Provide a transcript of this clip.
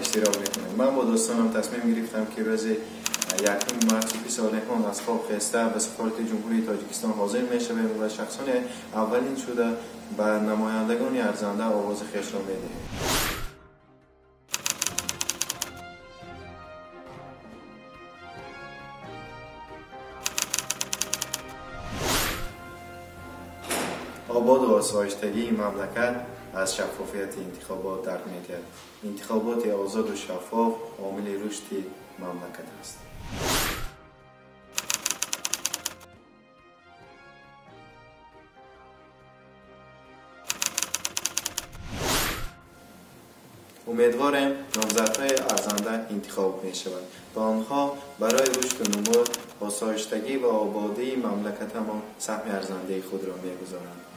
иштирок мекунем. Ман бо дӯстонам тасмим гирифтам, ки рӯзи 1 март субҳи солиҳон аз хоб хеста ба сафорати Ҷумҳурии Тоҷикистон ҳозир мешавем ва шахсони аввалин шуда ба намояндагони арзанда овози хешро медиҳем. Ободу осоиштагии мамлакат аз шаффофияти интихобот дарк медиҳад. Интихоботи озоду шаффоф омили рушди мамлакат аст. Умедворем, номзадҳои арзанда интихоб мешаванд ва онҳо барои рушду нумӯ, осоиштагӣ ва ободии мамлакатамон саҳми арзандаи худро мегузоранд.